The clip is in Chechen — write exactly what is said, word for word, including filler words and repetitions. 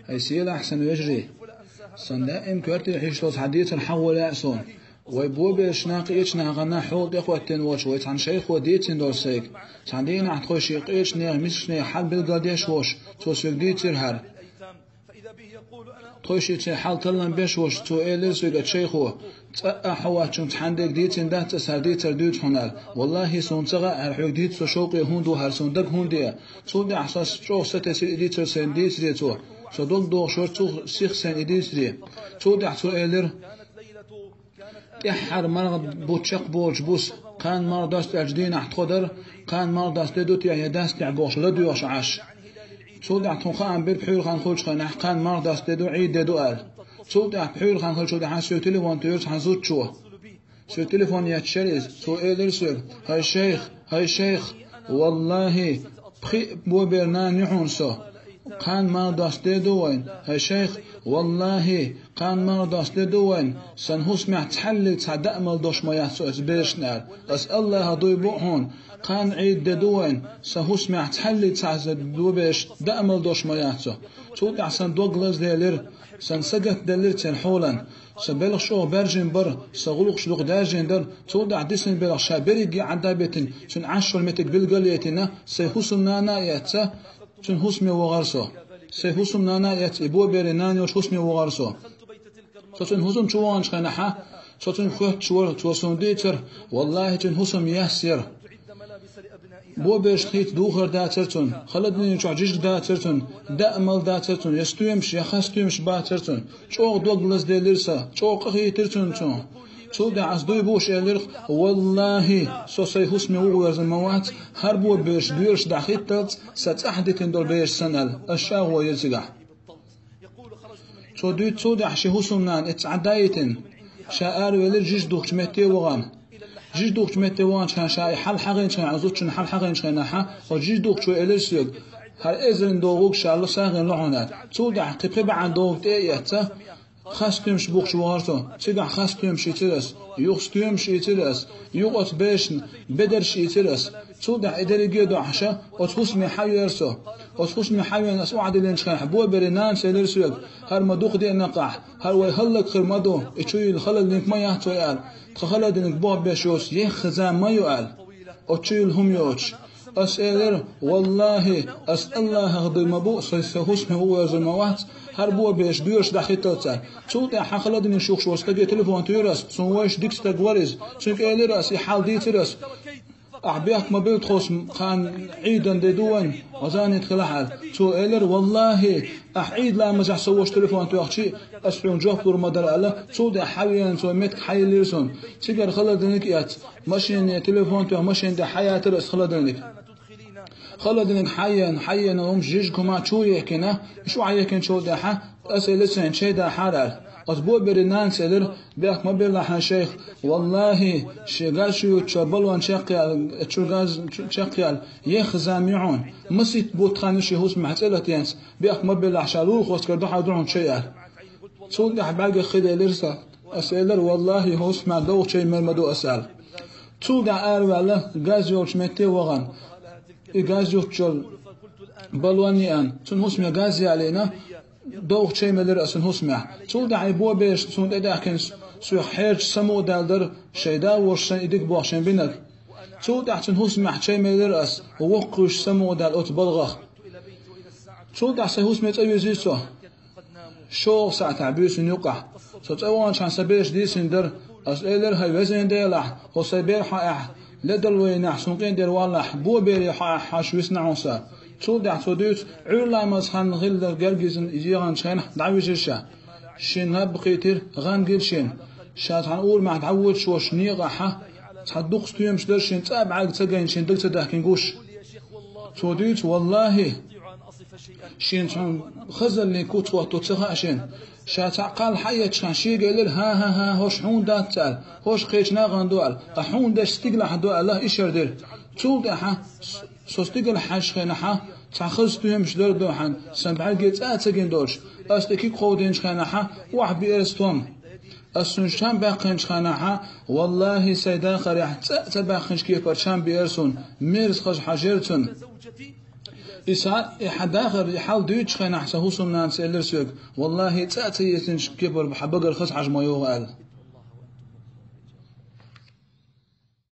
Ай сийлахь сан вежарий, сан даим коьртехь йиш йолу цхьа дийцар хьахо лаьа суна. Вай бобераш накъа эчу нахана хьола тӀекхоьттина волчу вай цхьана шайхо дийцина долу сайга. Цхьана дийнахь тхойшиъ къечу нехан, мискачу нехан хьал билгалдеш волуш, цо соьга дийцира хӀара. Тхойшиъ церан хьал таллам беш волуш, цо элира соьга, шайхо, цкъа а хьо воцчунна цхьаьннега дийцина дац аса хӀара дийцар дуьйцу хьуна аьлла. Валлахи, суна ца хаьа хӀара хьоьга дийца со шовкъе хӀунда ву, хӀара суна дага хӀунда де. Цул тӀаьхьа сан чӀогӀа сатесира и дийцар сайна дийцаре цо. Со дог дохуш вара цу сих сайна и дийцаре. Цул тӀаьхьа цо элира: тӀаьххьара марха бу чекхболчу буса, кхана марха достаьллачу дийнахь тхо дара, кхана марха доста де ду те я дац те бохуш ладоьгӀуш Ӏаш. Цул тӀаьхьа тхуна хаам бира пхьуьйра хан хуьлучу хенахь, кхана марха доста де ду, Ӏийд де ду аьлла. Цул тӀаьхьа пхьуьйра хан хуьлучул тӀаьхьа соьга телефон туьйхира цхьана зудчо. Соьга телефон етташ яра иза. Цо элира соьга: хӀай шайх, хӀай шайх, валлахи, пхиъ боберан нана ю хьуна со. Кхана марха доста де ду вайна, хӀай шайх, валлахи, кхана марха доста де ду вайна, сан хӀусамехь цхьаьллиг цхьа даамал долуш ма яц со аса берашна аьлла. Аса Аллахах дуй бу хьуна, кхана Ӏийд де ду вайна, сан хӀусамехь цхьаьллиг цхьа аса бобераш даамал долуш ма яц со. Цул тӀаьхьа сан дог лазделира, сан сагатделира церан хьолан. Сан белхаш чӀогӀа баьржина бара, сан гӀуллакхаш дукха даьржина дара, цул тӀаьхьа дисина белхаш ша берриге а Ӏадда а битина, цуьнан Ӏаш йолу меттиг билгалъяйтина, сайн хӀусамнана а эцна, цуьнан хӀусаме вахара со. Сайн хӀусамнана а эцна, и боберан нана йолчу хӀусаме вахара со. Со цуьнан хӀусам чу ваханчу хенахьа, со цуьнга хоьттуш вара, цо суна дийцара, валлахи, цуьнан хӀусам яс яра. Боберашна хийца духар дацара цунна, холодильник чохь жижиг дацара цунна, даамал дацара цунна, я стоьмаш, я хасстоьмаш бацара цунна. ЧӀогӀа дог лазделира сан, чӀогӀа къахийтира цунна цо. Цул тӀаьхьа аса дуй бууш элира: валлахи, со сайн хӀусаме вуха верзар ма вац, хӀара бобераш доьраш дӀахӀитталц, сан цӀахь дитина долу бераш санна аьлла, аса чӀагӀо йира цигахь. Цо дуьйцу цул тӀаьхьа шен хӀусамнана эцца Ӏадда а йитина, ша аравелира жижиг духкучу метте а вахана. Жижиг духкучу метте ваханчу хенахь ша и хьал хьахийначу хенахь, зудчунна хьал хьахийначу хенахьа, оцу жижиг духкучо элира соьга: хӀара эзарна догӀург ша ло сагӀина ло хьуна аьлла. Цул тӀаьхьа кхин пхи бӀе долу дог тӀе а эцна, хасстоьмаш бухкуш вахара со. Цигахь хасстоьмаш ийцира аса, юха стоьмаш ийцира аса, юха оцу берашна бедарш ийцира аса. Цул тӀаьхьа и дерриге а дохьуша, оцу хӀусаме хьавеара со. Оцу хӀусаме хьавеана аса охьадиллинчу хенахь, боберан нанас элира соьга: хӀара ма дукха деана къахь, хӀара вай хӀаллакьхир ма ду, и чу йилла холодильник ма яц вай аьлла. Тхан холодильник бохбеш йоцу ехха зама ма ю аьлла. Оцу чу йилла хӀума йоцуш. Аса элира: валлахи, аса Аллахах дуй ма бу, со, со хӀусаме вуха верзар ма вац, хӀара бобераш доьраш дӀахӀитталц аьлла. Цул тӀаьхьа холодильник юхкуш волчу стаге телефон туьйхира аса, суна вайша дика стаг вара иза. Цуьнга элира аса, и хьал дийцира аса: ахь бехк ма билла тхо, кхана Ӏийдан де ду вайн, азанит хилахь аьлла. Цо элира: валлахи, ахь Ӏийд ламазехь со волчу телефон тоьхчи, аса хьуна жоп лур ма дара аьлла. Цул тӀаьхьа хьавеана цо меттиг хьайиллира суна. Цигара холодильник эцна, машине телефон тоьхна, машина тӀе хьаятира аса холодильник. Холодильник хьаеана, хьаеана, хӀумаш жижиг хӀума чу а ехкина, уьш охьаехкинчул тӀаьхьа, аса элира сайна: чай дахьара аьлла. Оцу боберан нанас элира: бехк ма биллахь, хӀай шайх, валлахи, шен газ чу юттучу баллон чекхъяьлла, чу газ чу-, чекхъяьлла, ехха зама ю хьуна. Масийтта бутт хан ю шен хӀусамехь цӀе латийнца, бехк ма биллахь, ша лулахошкара дуьхьал ду хьуна чай аьлла. Цул тӀаьхьа бӀаьргех хи делира сан. Аса элира: валлахи, хӀусамехь довха чай мер ма ду аса аьлла. Цул тӀаьхьа араваьлла, газ йолчу метте а вахана. И газ юттучу баллон а еана, цуьнан хӀусаме газ ялийна, довха чай мелира аса цуьнан хӀусамехь. Цул тӀаьхьа и бобераш суна тӀедаьхкина, соьх хьерча самукъадаьлла дара, шайн да а волуш санна и дика боху шайн бинарг. Цул тӀаьхьа цуьнан хӀусамехь чай мелира аса, воккхавеш самукъадаьлла оцу балгӀах. Цул тӀаьхьа сайн хӀусаме цӀа вирзира со. ШолгӀа сахьтехь буьйсанна юккъехь. Со цӀа ваханчохь сан бераш дийцина дара. Аса элира: хӀай везан Делахь, хӀо сайн бер хьо ахь, ледарло йинехь, суна къинтӀера валлахь, бобере хьо ахь, хьаша висна хьуна сан. Цул тӀаьхьа цо дуьйцу, Ӏуьйра ламаз хан хилла гергизна йогӀанчу хенахь дӀавижира ша. Шен наб кхийтира, гӀан гира шена. Ша цхьана урамехь дӀавоьдуш волчу некъахьа, цхьа дукха стоьмаш дара шен, цӀа а бӀаьрга ца гайна, шен дага ца даьхкина гуш. Цо дуьйцу, валлахи, шена цхьа хазаллин куц хӀотто ца хаьа шена. Ша цхьаъ кхалла хьаэцчахьана шега элира: хӀан-хӀа-хӀа, хӀорш хьуна дац аьлла, хӀорш кхечу нахана ду аьлла, ткъа хьуна дерш стигалахь ду аьлла, ишар дира. Цул тӀаьхьа со стигала хьаьжначу хенахьа, цхьа хаза стоьмаш дара дуьхьал, сан бӀаьрге цӀа а ца гина долуш, ас тӀе куьг кховдийначу хенахьа, охьабеара стом. Ас цуьнан чам баьккхинчу хенахьа, валлахи, сайн дахарехь цӀа а ца баьккхинчу кепара чам беара суна, мерза хаза хьажара цунна. Иса, и хьан дахар, и хьал дуьйцучу хенахь сан хӀусамнанас элира соьга: «Валлахьи, цӀа а ца йисинчу кепара хьан багара хаза хьажа ма йогӀу», — аьлла.